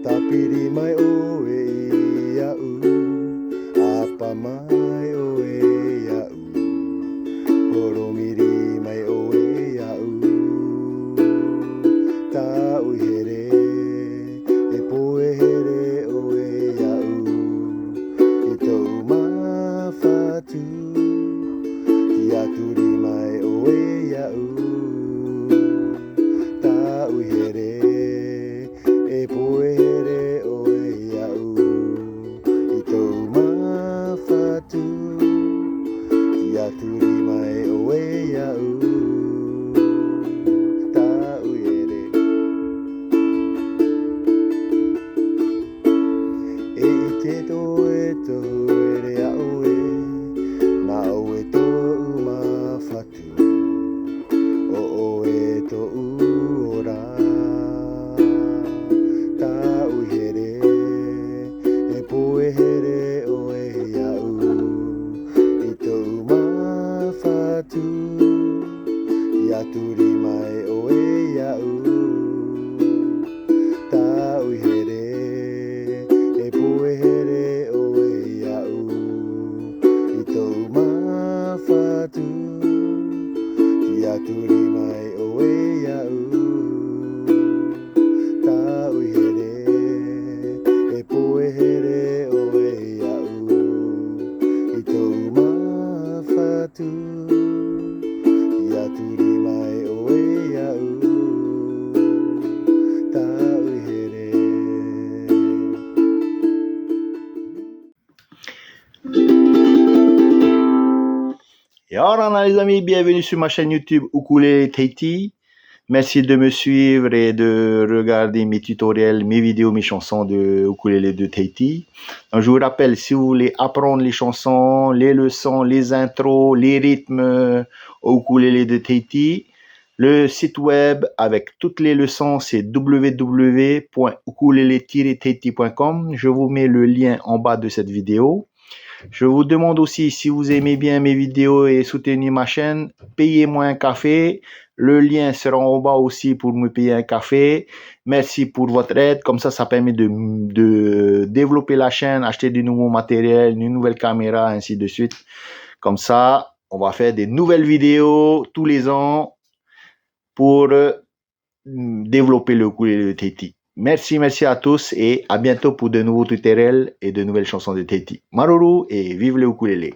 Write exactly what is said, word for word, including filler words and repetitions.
Haʻapiʻi mai ʻoe iāʻu, ʻāpā mai ʻoe iāʻu, horoʻa mai ʻoe iāʻu. Tauihere, e pohe here ʻoe iāʻu i tōʻu māfatu. ʻIa turi mai ʻoe iāʻu. Tauihere, e pohe here ʻoe iāʻu i tōʻu māfatu. ʻIa turi mai ʻoe iāʻu. Tauihere. E ʻite atoʻa e tōʻu here iā ʻoe, nā ʻoe tōʻu māfatu, ʻo ʻoe tōʻu ora. Tauihere, e pohe here ʻoe iāʻu i tōʻu māfatu. ʻIa turi mai ʻoe iāʻu. Tauihere, e pohe here ʻoe iāʻu i tōʻu māfatu. ʻIa turi mai ʻoe iāʻu. Tauihere, e pohe here ʻoe iāʻu i tōʻu māfatu. ʻIa turi mai ʻoe iāʻu. Tauihere. Et voilà, les amis, bienvenue sur ma chaîne YouTube Ukulele Tahiti. Merci de me suivre et de regarder mes tutoriels, mes vidéos, mes chansons de ukulélé de Tahiti. Donc, je vous rappelle, si vous voulez apprendre les chansons, les leçons, les intros, les rythmes au ukulélé de Tahiti, le site web avec toutes les leçons, c'est w w w point ukulélé tiret tahiti point com. Je vous mets le lien en bas de cette vidéo. Je vous demande aussi, si vous aimez bien mes vidéos et soutenir ma chaîne, payez-moi un café. Le lien sera en bas aussi pour me payer un café. Merci pour votre aide. Comme ça, ça permet de, de développer la chaîne, acheter du nouveau matériel, une nouvelle caméra, ainsi de suite. Comme ça, on va faire des nouvelles vidéos tous les ans pour, euh, développer le ukulélé de Tahiti. Merci, merci à tous et à bientôt pour de nouveaux tutoriels et de nouvelles chansons de Tahiti. Māuruuru et vive le ukulélé.